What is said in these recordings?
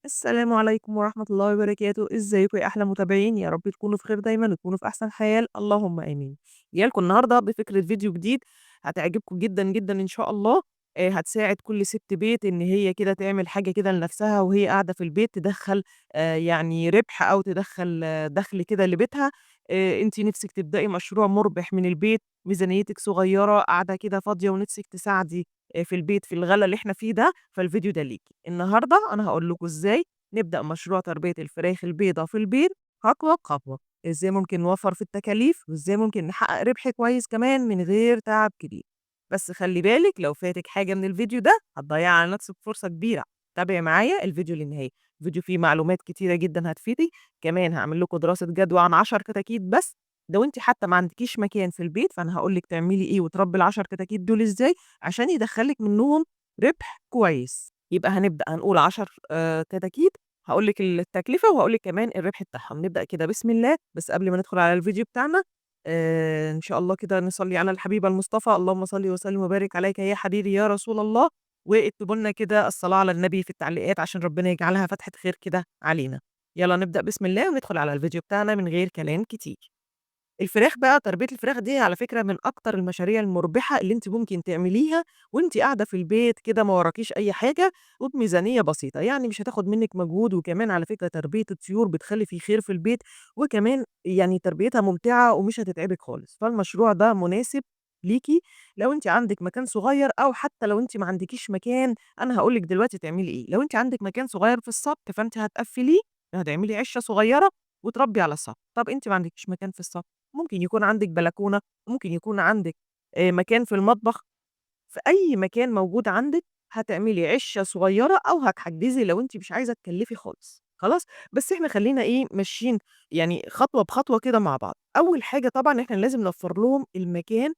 السلام عليكم ورحمة الله وبركاته، إزيكم يا أحلى متابعين؟ يا رب تكونوا في خير دايمًا وتكونوا في أحسن حال، اللهم آمين. جاية لكم النهارده بفكرة فيديو جديد هتعجبكم جدًا، جدًا إن شاء الله، هتساعد كل ست بيت إن هي كده تعمل حاجة كده لنفسها وهي قاعدة في البيت، تدخّل يعني ربح أو تدخّل دخل كده لبيتها. أنتِ نِفْسِك تبدئي مشروع مُربح من البيت، ميزانيتِك صغيرة، قاعدة كده فاضية ونِفْسِك تساعدي في البيت في الغلا اللي إحنا فيه ده، فالفيديو ده ليكِ. النهارده أنا هاقول لكم إزاي نبدأ مشروع تربية الفراخ البيضا في البيت خطوة بخطوة، إزاي ممكن نوفّر في التكاليف، وإزاي ممكن نحقق ربح كويس كمان من غير تعب كبير. بس خلّي بالِك لو فاتِك حاجة من الفيديو ده هتضيّعي على نفسِك فرصة كبيرة. تابعي معايا الفيديو للنهاية، الفيديو فيه معلومات كتيرة جدًا هتفيدِك، كمان هاعمل لكم دراسة جدوى عن 10 كتاكيت بس، لو أنتِ حتى ما عندكيش مكان في البيت فأنا هاقول لِك تعملي إيه وتربي ال10 كتاكيت دول إزاي عشان يدخّل لِك منّهم ربح كويس. يبقى هنبدأ هنقول 10 كتاكيت، هاقول لِك التكلفة وهاقول لِك كمان الربح بتاعهم. نبدأ كده بسم الله، بس قبل ما ندخل على الفيديو بتاعنا إن شاء الله كده نصلي على الحبيب المصطفى، اللهم صل وسلم وبارك عليك يا حبيبي يا رسول الله، واكتبوا لنا كده الصلاة على النبي في التعليقات عشان ربنا يجعلها فتحة خير كده علينا. يلا نبدأ بسم الله وندخل على الفيديو بتاعنا من غير كلام كتير. الفراخ بقى، تربية الفراخ دي على فكرة من أكتر المشاريع المربحة اللي أنتِ ممكن تعمليها وأنتِ قاعدة في البيت كده ما وراكيش أي حاجة وبميزانية بسيطة، يعني مش هتاخد منِّك مجهود، وكمان على فكرة تربية الطيور بتخلّي في خير في البيت، وكمان يعني تربيتها ممتعة ومش هتتعبِك خالص، فالمشروع ده مناسب ليكِ لو أنتِ عندِك مكان صغير أو حتى لو أنتِ ما عندكيش مكان. أنا هاقول لِك دلوقتي تعملي إيه. لو أنتِ عندِك مكان صغير في السطح فأنتِ هتقفّليه، هتعملي عِشّة صغيرة وتربي على السطح. طب أنتِ ما عندكيش مكان في السطح، ممكن يكون عندِك بلكونة، ممكن يكون عندِك مكان في المطبخ، في أي مكان موجود عندِك هتعملي عِشّة صغيرة أو هتحجّزي لو أنتِ مش عايزة تكلّفي خالص، خلاص؟ بس إحنا خلّينا إيه، ماشيين يعني خطوة بخطوة كده مع بعض. أول حاجة طبعًا إحنا لازم نوفّر لهم المكان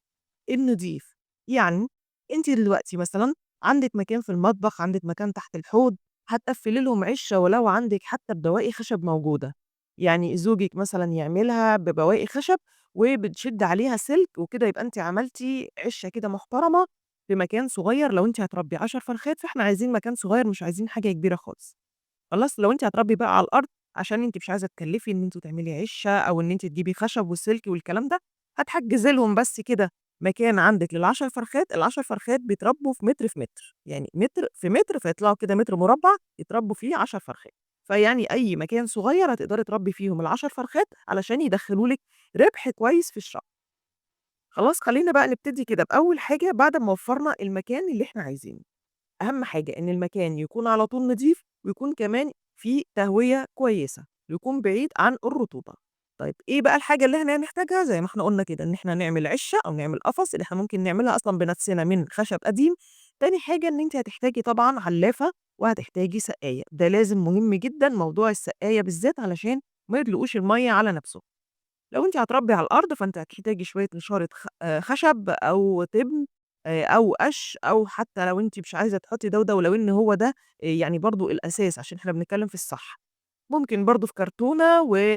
النضيف، يعني أنتِ دلوقتي مثلًا عندِك مكان في المطبخ، عندِك مكان تحت الحوض، هتقفّلي لهم عِشّة ولو عندِك حتى ببواقي خشب موجودة، يعني زوجِك مثلًا يعملها ببواقي خشب وبتشد عليها سلك وكده، يبقى أنتِ عملتِ عِشّة كده محترمة في مكان صغير. لو أنتِ هتربي 10 فرخات فإحنا عايزين مكان صغير، مش عايزين حاجة كبيرة خالص. خلاص؟ لو أنتِ هتربي بقى على الأرض عشان أنتِ مش عايزة تكلّفي إن أنتِ تعملي عِشّة أو إن أنتِ تجيبي خشب وسلك والكلام ده، هتحجّزي لهم بس كده مكان عندِك لل10 فرخات. ال10 فرخات بيتربوا في متر في متر، يعني متر في متر، فيطلعوا كده متر مربع يتربوا فيه 10 فرخات. فيعني أي مكان صغير هتقدري تربي فيهم ال10 فرخات علشان يدخلوا لِك ربح كويس في الشهر. خلاص؟ خلّينا بقى نبتدي كده بأول حاجة بعد ما وفّرنا المكان اللي إحنا عايزينه. أهم حاجة إن المكان يكون على طول نضيف، ويكون كمان فيه تهوية كويسة، ويكون بعيد عن الرطوبة. طيب إيه بقى الحاجة اللي إحنا هنحتاجها؟ زي ما إحنا قُلنا كده إن إحنا نعمل عِشّة أو نعمل قفص اللي إحنا ممكن نعملها أصلًا بنفسنا من خشب قديم. تاني حاجة إن أنتِ هتحتاجي طبعًا علافة وهتحتاجي سقاية، ده لازم مهم جدًا موضوع السقاية بالذات علشان ما يدلقوش المَيّة على نفسهم. لو أنتِ هتربي على الأرض فأنتِ هتحتاجي شوية نشارة خشب أو تبن أو قش، أو حتى لو أنتِ مش عايزة تحطي ده وده، ولو إن هو ده يعني برضه الأساس عشان إحنا بنتكلم في الصح. ممكن برضه في كرتونة و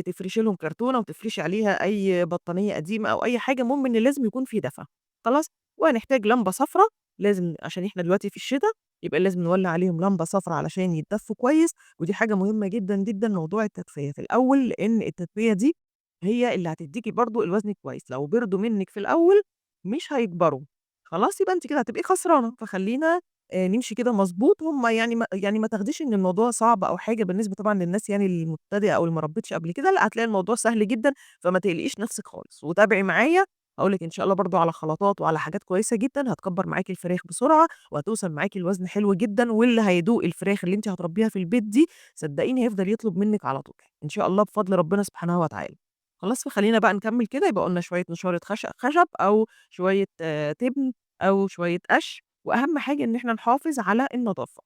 تفرشي لهم كرتونة وتفرشي عليها أي بطانية قديمة أو أي حاجة، المهم إن لازم يكون في دفا، خلاص؟ وهنحتاج لمبة صفرا، لازم عشان إحنا دلوقتي في الشتا يبقى لازم نولّع عليهم لمبة صفرا علشان يتدفوا كويس، ودي حاجة مهمة جدًا، جدًا موضوع التدفئة في الأول، لإن التدفئة دي هي اللي هتدّيكِ برضه الوزن الكويس، لو بردوا منِّك في الأول مش هيكبروا، خلاص؟ يبقى أنتِ كده هتبقي خسرانة، فخلّينا نمشي كده مضبوط. هم يعني ما يعني ما تاخديش إن الموضوع صعب أو حاجة بالنسبة طبعًا للناس يعني المبتدئة أو اللي ما ربِّتش قبل كده، لأ هتلاقي الموضوع سهل جدًا، فما تقلقيش نفسِك خالص، وتابعي معايا هاقول لِك إن شاء الله برضه على خلطات وعلى حاجات كويسة جدًا هتكبّر معاكِ الفراخ بسرعة، وهتوصل معاكِ لوزن حلو جدًا، واللي هيدوق الفراخ اللي أنتِ هتربيها في البيت دي صدقيني هيفضل يطلب منِّك على طول، إن شاء الله بفضل ربنا سبحانه وتعالى. خلاص؟ فخلّينا بقى نكمّل كده، يبقى قُلنا شوية نشارة خشب أو شوية تبن أو شوية قش، وأهم حاجة إن إحنا نحافظ على النضافة.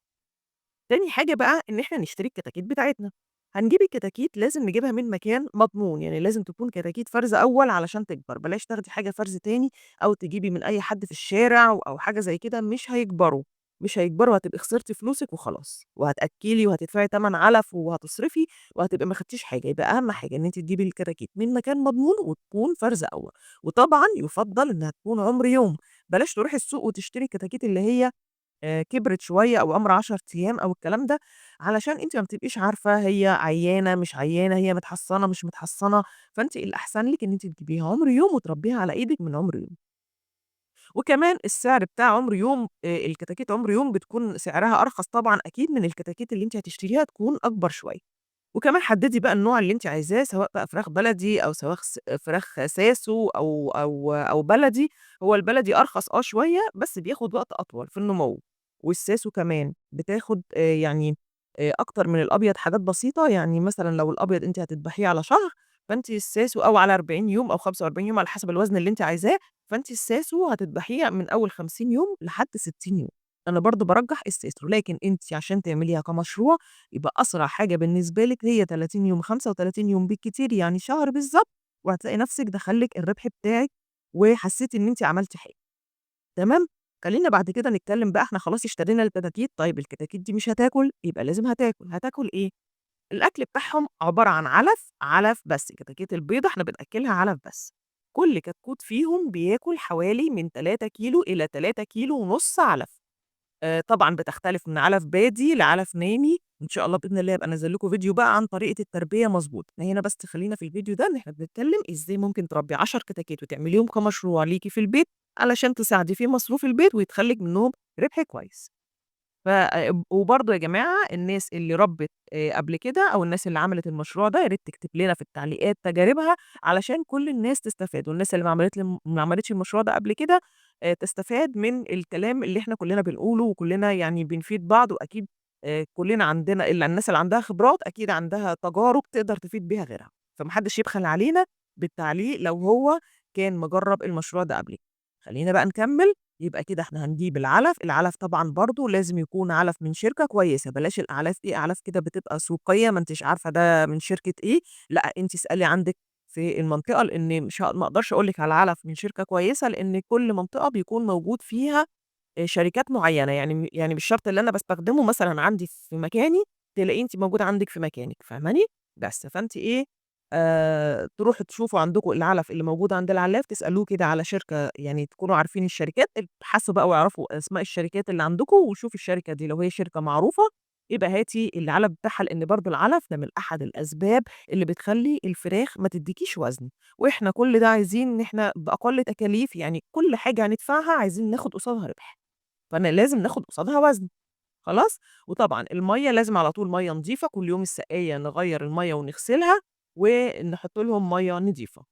تاني حاجة بقى إن إحنا نشتري الكتاكيت بتاعتنا. هنجيب الكتاكيت لازم نجيبها من مكان مضمون، يعني لازم تكون كتاكيت فرز أول علشان تكبر، بلاش تاخدي حاجة فرز تاني أو تجيبي من أي حد في الشارع أو حاجة زي كده، مش هيكبروا، مش هيكبروا، هتبقي خسرتي فلوسِك وخلاص، وهتأكلي وهتدفعي تمن علف وهتصرفي وهتبقي ما خدتيش حاجة. يبقى أهم حاجة إن أنتِ تجيبي الكتاكيت من مكان مضمون وتكون فرز أول، وطبعًا يُفضّل إنها تكون عمر يوم، بلاش تروحي السوق وتشتري الكتاكيت اللي هي كبرت شوية أو عمر 10 أيام أو الكلام ده، علشان أنتِ ما بتبقيش عارفة هي عيانة مش عيانة، هي متحصنة مش متحصنة، فأنتِ الأحسن لِك إن أنتِ تجيبيها عمر يوم وتربيها على إيدِك من عمر يوم. وكمان السعر بتاع عمر يوم، الكتاكيت عمر يوم بتكون سعرها أرخص طبعًا أكيد من الكتاكيت اللي أنتِ هتشتريها تكون أكبر شوية. وكمان حددي بقى النوع اللي أنتِ عايزاه، سواء بقى فراخ بلدي أو سواء فراخ ساسو أو بلدي. هو البلدي أرخص شوية، بس بياخد وقت أطول في النمو، والساسو كمان بتاخد أكتر من الأبيض حاجات بسيطة. يعني مثلًا لو الأبيض أنتِ هتذبحيه على شهر، فأنتِ الساسو أو على 40 يوم أو 45 يوم على حسب الوزن اللي أنتِ عايزاه، فأنتِ الساسو هتذبحيه من أول 50 يوم لحد 60 يوم. أنا برضه بارجح الساسو، لكن أنتِ عشان تعمليها كمشروع يبقى أسرع حاجة بالنسبة لِك هي 30 يوم، 35 يوم بالكتير، يعني شهر بالضبط، وهتلاقي نفسِك دخل لِك الربح بتاعِك وحسيتِ إن أنتِ عملتِ حاجة. تمام؟ خلينا بعد كده نتكلم بقى، إحنا خلاص اشترينا الكتاكيت، طيب الكتاكيت دي مش هتاكل؟ يبقى لازم هتاكل. هتاكل إيه؟ الأكل بتاعهم عبارة عن علف، علف بس. الكتاكيت البيضة إحنا بنأكلها علف بس. كل كتكوت فيهم بياكل حوالي من 3 كيلو إلى تلاتة كيلو ونص علف. طبعًا بتختلف من علف بادي لعلف نامي. إن شاء الله بإذن الله أبقى أنزل لكم فيديو بقى عن طريقة التربية مضبوط. إحنا هنا بس خلينا في الفيديو ده إن إحنا بنتكلم إزاي ممكن تربي 10 كتاكيت وتعمليهم كمشروع ليكِ في البيت علشان تساعدي في مصروف البيت ويدخل لِك منهم ربح كويس. وبرضه يا جماعة الناس اللي ربت، قبل كده أو الناس اللي عملت المشروع ده يا ريت تكتب لنا في التعليقات تجاربها علشان كل الناس تستفاد، والناس اللي ما عملتش المشروع ده قبل كده، تستفاد من الكلام اللي إحنا كلنا بنقوله، وكلنا بنفيد بعض، وأكيد، كلنا عندنا الناس اللي عندها خبرات أكيد عندها تجارب تقدر تفيد بيها غيرها، فمحدش يبخل علينا بالتعليق لو هو كان مجرب المشروع ده قبل كده. خلينا بقى نكمل. يبقى كده إحنا هنجيب العلف. العلف طبعًا برضه لازم يكون علف من شركة كويسة، بلاش الأعلاف دي أعلاف كده بتبقى سوقية ما أنتيش عارفة ده من شركة إيه، لأ أنتِ اسألي عندِك في المنطقة، لإن مش ما أقدرش أقول لِك على علف من شركة كويسة، لإن كل منطقة بيكون موجود فيها، شركات معينة، يعني مش شرط اللي أنا باستخدمه مثلًا عندي في مكاني تلاقيه أنتِ موجود عندِك في مكانِك، فاهماني؟ بس فأنتِ إيه، تروحوا تشوفوا عندكم العلف اللي موجود عند العلاف، تسألوه كده على شركة، تكونوا عارفين الشركات، ابحثوا بقى واعرفوا أسماء الشركات اللي عندكم، وشوفوا الشركة دي لو هي شركة معروفة يبقى هاتي العلف بتاعها، لإن برضه العلف ده من أحد الأسباب اللي بتخلي الفراخ ما تديكيش وزن، وإحنا كل ده عايزين إن إحنا بأقل تكاليف، يعني كل حاجة هندفعها عايزين ناخد قصادها ربح، فأنا لازم ناخد قصادها وزن. خلاص؟ وطبعًا المَيّة لازم على طول مَيّة نضيفة، كل يوم السقاية نغيّر المَيّة ونغسلها ونحط لهم مَيّة نضيفة.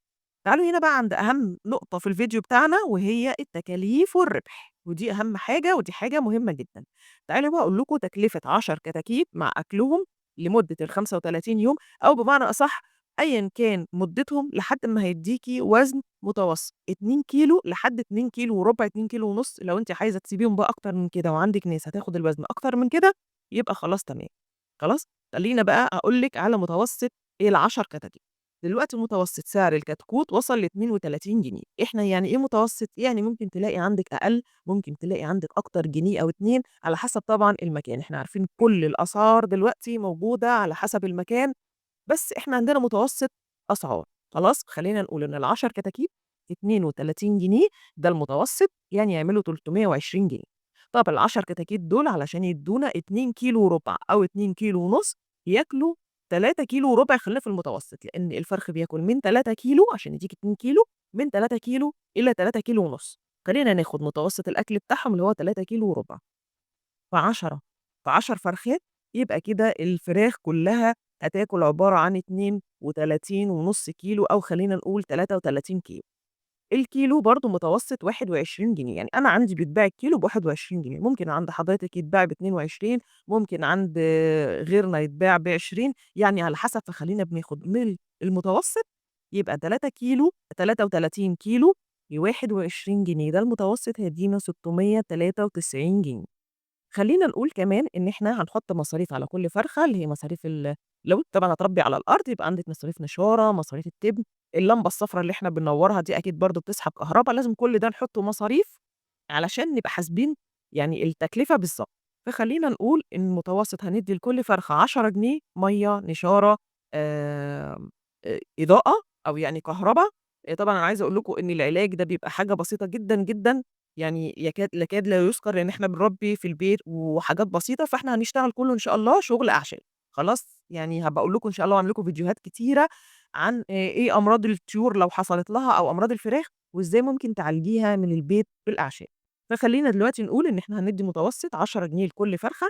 تعالوا هنا بقى عند أهم نقطة في الفيديو بتاعنا، وهي التكاليف والربح، ودي أهم حاجة ودي حاجة مهمة جدًا. تعالوا بقى أقول لكم تكلفة 10 كتاكيت مع أكلهم لمدة الخمسة وتلاتين يوم، أو بمعنى أصح أيًا كان مدتهم لحد ما هيديكي وزن متوسط 2 كيلو لحد اتنين كيلو وربع، اتنين كيلو ونص. لو أنتِ عايزة تسيبيهم بقى أكتر من كده وعندِك ناس هتاخد الوزن أكتر من كده يبقى خلاص تمام. خلاص؟ خلينا بقى أقول لِك على متوسط ال10 كتاكيت. دلوقتي متوسط سعر الكتكوت وصل لاتنين وتلاتين جنيه. إحنا يعني إيه متوسط؟ يعني ممكن تلاقي عندِك أقل، ممكن تلاقي عندِك أكتر جنيه أو 2 على حسب طبعًا المكان. إحنا عارفين كل الأسعار دلوقتي موجودة على حسب المكان، بس إحنا عندنا متوسط أسعار. خلاص؟ خلينا نقول إن ال10 كتاكيت 32 جنيه ده المتوسط، يعني يعملوا 320 جنيه. طب ال10 كتاكيت دول علشان يدونا اتنين كيلو وربع أو اتنين كيلو ونص، ياكلوا تلاتة كيلو وربع، خلينا في المتوسط، لأن الفرخ بياكل من 3 كيلو عشان يديك 2 كيلو، من 3 كيلو إلى 3 كيلو ونص. خلينا ناخد متوسط الأكل بتاعهم اللي هو تلاتة كيلو وربع. في 10 فرخات، يبقى كده الفراخ كلها هتاكل عبارة عن اتنين وتلاتين ونص كيلو، أو خلينا نقول 33 كيلو. الكيلو برضو متوسط 21 جنيه، يعني أنا عندي بيتباع الكيلو بواحد وعشرين جنيه، ممكن عند حضرتك يتباع باتنين وعشرين، ممكن عند غيرنا يتباع بعشرين، يعني على حسب. فخلينا بناخد من المتوسط، يبقى 3 كيلو، 33 كيلو بواحد وعشرين جنيه، ده المتوسط هيدينا 693 جنيه. خلينا نقول كمان إن إحنا هنحط مصاريف على كل فرخة، اللي هي مصاريف لو أنت طبعاً هتربي على الأرض يبقى عندك مصاريف نشارة، مصاريف التبن، اللمبة الصفرا اللي إحنا بننورها دي أكيد برضو بتسحب كهربا، لازم كل ده نحطه مصاريف علشان نبقى حاسبين التكلفة بالظبط. فخلينا نقول إن المتوسط هندي لكل فرخة 10 جنيه مية، نشارة، إضاءة أو كهربا. طبعاً أنا عايزة أقول لكم إن العلاج ده بيبقى حاجة بسيطة جداً جداً، يعني يكاد يكاد لا يُذكر، لإن إحنا بنربي في البيت وحاجات بسيطة، فإحنا هنشتغل كلّه إن شاء الله شغل أعشاب، خلاص؟ يعني هابقى أقول لكم إن شاء الله وأعمل لكم فيديوهات كتيرة عن إيه أمراض الطيور لو حصلت لها أو أمراض الفراخ، وإزاي ممكن تعالجيها من البيت بالأعشاب. فخلّينا دلوقتي نقول إن إحنا هندّي متوسط 10 جنيه لكل فرخة،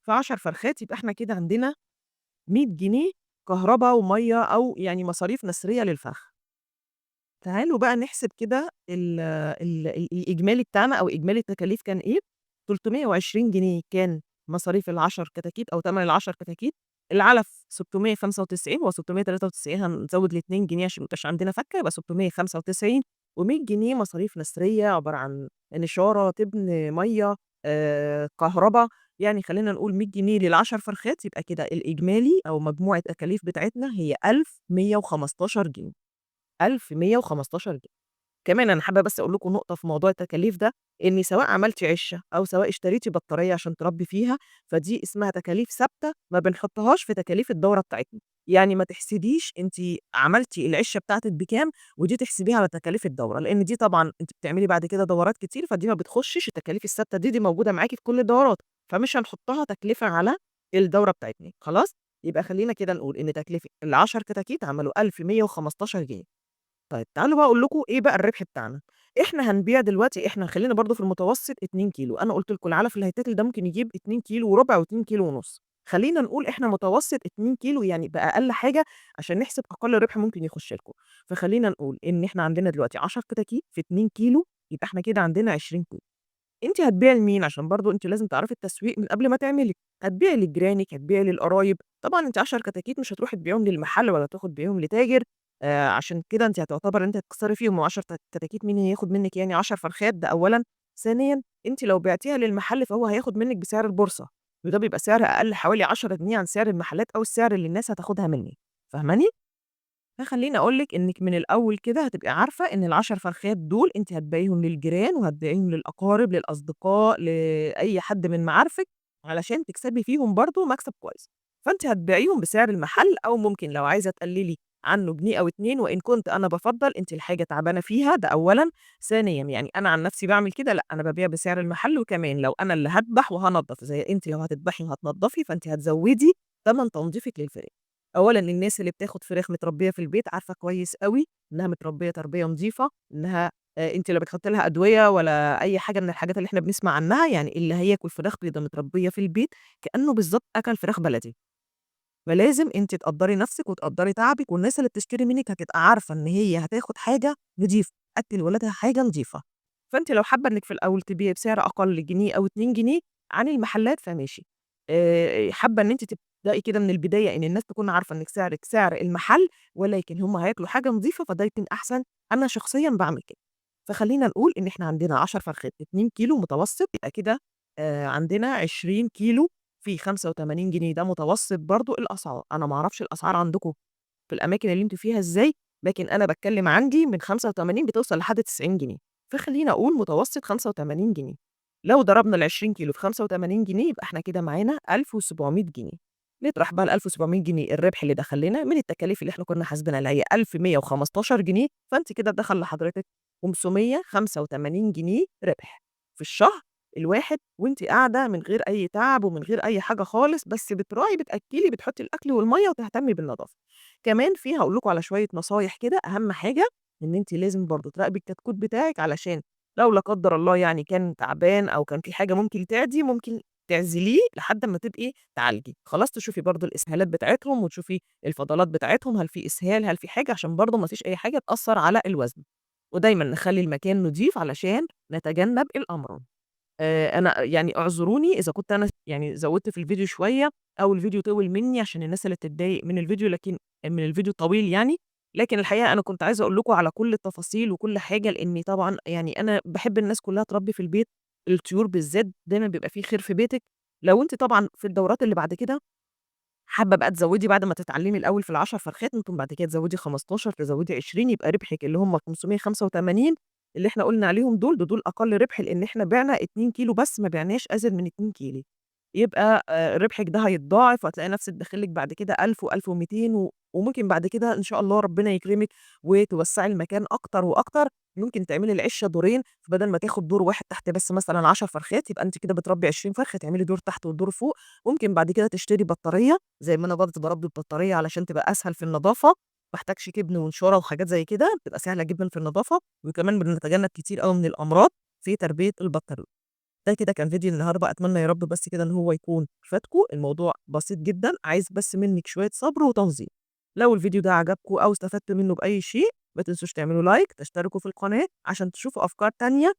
في 10 فرخات يبقى إحنا كده عندنا 100 جنيه كهربا ومَيّة أو يعني مصاريف نثرية للفرخة. تعالوا بقى نحسب كده ال ال ال الإجمالي بتاعنا أو إجمالي التكاليف كان إيه. 320 جنيه كان مصاريف ال10 كتاكيت أو تمن ال10 كتاكيت، العلف 695 و693 هنزوّد ال2 جنيه عشان ما يبقاش عندنا فكة يبقى 695، و100 جنيه مصاريف نثرية عبارة عن نشارة، تبن، مَيّة، كهربا، يعني خلّينا نقول 100 جنيه لل10 فرخات، يبقى كده الإجمالي أو مجموع التكاليف بتاعتنا هي 1115 جنيه، 1115 جنيه. كمان أنا حابة بس أقول لكم نقطة في موضوع التكاليف ده، إن سواء عملتِ عِشّة أو سواء اشتريتِ بطارية عشان تربي فيها، فدي اسمها تكاليف ثابتة ما بنحطهاش في تكاليف الدورة بتاعتنا، يعني ما تحسبيش أنتِ عملتِ العِشّة بتاعتِك بكام ودي تحسبيها على تكاليف الدورة، لإن دي طبعًا أنتِ بتعملي بعد كده دورات كتير، فدي ما بتخشش التكاليف الثابتة دي، دي موجودة معاكِ في كل الدورات، فمش هنحطها تكلفة على الدورة بتاعتنا، خلاص؟ يبقى خلّينا كده نقول إن تكلفة ال10 كتاكيت عملوا 1115 جنيه. طيب تعالوا بقى أقول لكم إيه بقى الربح بتاعنا. إحنا هنبيع دلوقتي، إحنا خلّينا برضه في المتوسط 2 كيلو، أنا قُلت لكم العلف اللي هيتاكل ده ممكن يجيب 2 كيلو وربع و2 كيلو ونُص، خلّينا نقول إحنا متوسط 2 كيلو يعني بأقل حاجة عشان نحسب أقل ربح ممكن يخش لكم. فخلّينا نقول إن إحنا عندنا دلوقتي 10 كتاكيت في 2 كيلو، يبقى إحنا كده عندنا 20 كيلو. أنتِ هتبيعي لمين؟ عشان برضه أنتِ لازم تعرفي التسويق من قبل ما تعملي، هتبيعي لجيرانِك، هتبيعي للقرايب، طبعًا أنتِ 10 كتاكيت مش هتروحي تبيعيهم للمحل ولا تاخدي تبيعيهم لتاجر، عشان كده أنتِ هتعتبر أنتِ هتخسري فيهم، و10 كتاكيت مين هياخد منِّك يعني 10 فرخات ده أولًا، ثانيًا أنتِ لو بعتيها للمحل فهو هياخد منِّك بسعر البورصة، وده بيبقى سعر أقل حوالي 10 جنيه عن سعر المحلات أو السعر اللي الناس هتاخدها منِّك، فاهماني؟ فخلّيني أقول لِك إنِّك من الأول كده هتبقي عارفة إن ال10 فرخات دول أنتِ هتبيعيهم للجيران وهتبيعيهم للأقارب، للأصدقاء، لأي حد من معارفِك، علشان تكسبي فيهم برضه مكسب كويس. فأنتِ هتبيعيهم بسعر المحل أو ممكن لو عايزة تقللي عنه جنيه أو 2، وإن كنت أنا بافضّل أنتِ الحاجة تعبانة فيها ده أولًا، ثانيًا يعني أنا عن نفسي باعمل كده، لأ أنا بابيع بسعر المحل، وكمان لو أنا اللي هاذبح وهانضّف زي أنتِ لو هتذبحي وهتنضّفي فأنتِ هتزوّدي تمن تنضيفِك للفراخ. أولًا الناس اللي بتاخد فراخ متربية في البيت عارفة كويس أوي إنها متربية تربية نضيفة، إنها أنتِ لا بتحطي لها أدوية ولا أي حاجة من الحاجات اللي إحنا بنسمع عنها، يعني اللي هياكل فراخ بيضا متربية في البيت كأنه بالضبط أكل فراخ بلدي. فلازم أنتِ تقدّري نفسِك وتقدّري تعبِك، والناس اللي بتشتري منِّك هتبقى عارفة إن هي هتاخد حاجة نضيفة، تأكّل ولادها حاجة نضيفة. فأنتِ لو حابة إنِّك في الأول تبيعي بسعر أقل جنيه أو 2 جنيه عن المحلات فماشي. حابة إن أنتِ تبدئي كده من البداية إن الناس تكون عارفة إنِّك سعرِك سعر المحل، ولكن هم هياكلوا حاجة نضيفة فده يكون أحسن، أنا شخصيًا باعمل كده. فخلّينا نقول إن إحنا عندنا 10 فرخات 2 كيلو متوسط، يبقى كده عندنا 20 كيلو في 85 جنيه، ده متوسط برضه الأسعار، أنا ما أعرفش الأسعار عندكم في الأماكن اللي أنتم فيها إزاي، لكن أنا باتكلم عندي من 85 بتوصل لحد 90 جنيه، فخلّيني أقول متوسط 85 جنيه. لو ضربنا ال20 كيلو في 85 جنيه يبقى إحنا كده معانا 1700 جنيه. نطرح بقى ال1700 جنيه الربح اللي دخل لنا من التكاليف اللي إحنا كنا حاسبينها اللي هي 1115 جنيه، فأنتِ كده دخل لحضرتك 585 جنيه ربح في الشهر الواحد، وأنتِ قاعدة من غير أي تعب ومن غير أي حاجة خالص، بس بتراعي بتأكلي بتحطي الأكل والمَيّة وتهتمي بالنضافة. كمان في هاقول لكم على شوية نصايح كده، أهم حاجة إن أنتِ لازم برضه تراقبي الكتكوت بتاعِك علشان لو لا قدر الله يعني كان تعبان أو كان في حاجة ممكن تعدي، ممكن تعزليه لحد أمّا تبقي تعالجي. خلاص تشوفي برضه الإسهالات بتاعتهم وتشوفي الفضلات بتاعتهم، هل في إسهال، هل في حاجة، عشان برضه ما فيش أي حاجة تأثّر على الوزن. ودايمًا نخلّي المكان نضيف علشان نتجنب الأمراض. أنا يعني اعذروني إذا كنت أنا يعني زوّدت في الفيديو شوية أو الفيديو طوِل منّي عشان الناس اللي بتتضايق من الفيديو، لكن من الفيديو الطويل يعني، لكن الحقيقة أنا كنت عايزة أقول لكم على كل التفاصيل وكل حاجة، لإني طبعًا يعني أنا باحب الناس كلّها تربي في البيت، الطيور بالذات دايمًا بيبقى في خير في بيتِك. لو أنتِ طبعًا في الدورات اللي بعد كده حابة بقى تزوّدي بعد ما تتعلمي الأول في ال10 فرخات، ممكن بعد كده تزوّدي 15 تزوّدي 20 يبقى ربحِك اللي هم 585 اللي إحنا قُلنا عليهم دول، ده دول أقل ربح لإن إحنا بِعنا 2 كيلو بس، ما بعناش أزيد من 2 كيلو. يبقى ربحِك ده هيتضاعف وهتلاقي نفسِك داخل لِك بعد كده 1000 و1200 وممكن بعد كده إن شاء الله ربنا يكرمِك وتوسّعي المكان أكتر وأكتر، ممكن تعملي العِشّة دورين، فبدل ما تاخد دور واحد تحت بس مثلًا 10 فرخات، يبقى أنتِ كده بتربي 20 فرخة، تعملي دور تحت ودور فوق. ممكن بعد كده تشتري بطارية، زي ما أنا برضه باربي ببطارية علشان تبقى أسهل في النضافة، ما باحتاجش كبن ونشارة وحاجات زي كده، بتبقى سهلة جدًا في النضافة، وكمان بنتجنب كتير أوي من الأمراض في تربية البطاريق. ده كده كان فيديو النهارده، أتمنى يا رب بس كده إن هو يكون فادكم، الموضوع بسيط جدًا، عايز بس منِّك شوية صبر وتنظيم. لو الفيديو ده عجبكم أو استفدتوا منه بأي شيء، ما تنسوش تعملوا like، تشتركوا في القناة عشان تشوفوا أفكار تانية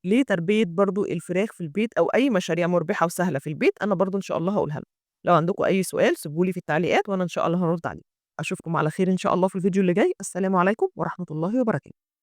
لتربية برضه الفراخ في البيت أو أي مشاريع مربحة وسهلة في البيت، أنا برضه إن شاء الله هاقولها لكم. لو عندكم أي سؤال سيبوه لي في التعليقات وأنا إن شاء الله هارُد عليه. أشوفكم على خير إن شاء الله في الفيديو اللي جاي، السلام عليكم ورحمة الله وبركاته.